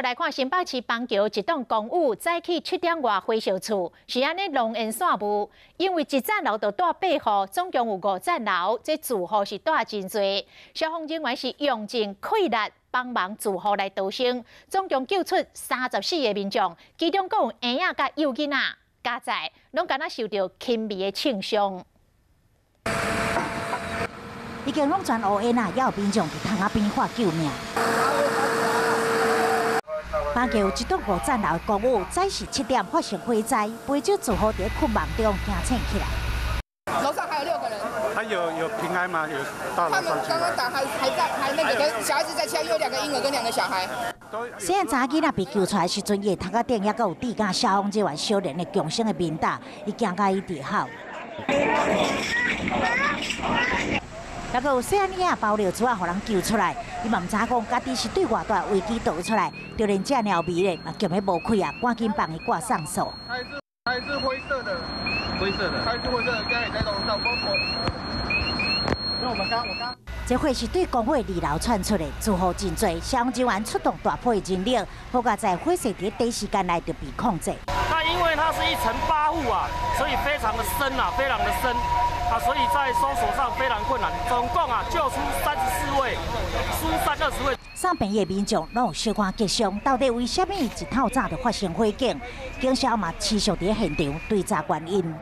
來看新北市板橋一棟公寓早起7點外火燒厝，是按呢濃煙散霧，因為一層樓就蹛八戶，總共有五層樓，這住戶是蹛真濟。消防人員是用盡氣力幫忙住戶來逃生，總共救出34個民眾，其中閣有嬰仔佮幼囡仔，佳哉攏敢若受著輕微的銃傷。已經攏全烏煙啊，猶有民眾佇窗仔邊喊救命。板橋一棟五層樓的公寓，早時7點發生火災，袂少住戶佇睏夢中驚醒起來。樓上還有六個人。他有平安嗎？有到樓上去。他們剛剛打還在還那個跟小孩子在敲，有兩個嬰兒跟兩個小孩。細漢查某囡仔被救出來時陣，伊的頭殼頂猶閣有滴甲消防人員小連的強生的面罩，伊驚甲伊直哭。猶閣有細漢仔包尿珠仔，予人救出來，伊嘛毋知影講家己是對偌大危機逃出來，就連這爾味咧嘛強欲無氣啊，趕緊放伊掛上手。它是灰色的，灰色的，它是灰色的，剛才也在樓上，包括。那我們剛我剛。這火是對公寓二樓竄出的，住戶真濟，消防人員出動大批人力，好佳哉火勢佇短時間內就被控制。那因為它是一層八戶啊，所以非常的深啊，非常的深。啊，所以在搜索上非常困難。總共啊救出34位，疏散20位。送病的民眾攏有小可激傷，到底為啥物一透早就發生火警？警消嘛持續佇現場追查原因。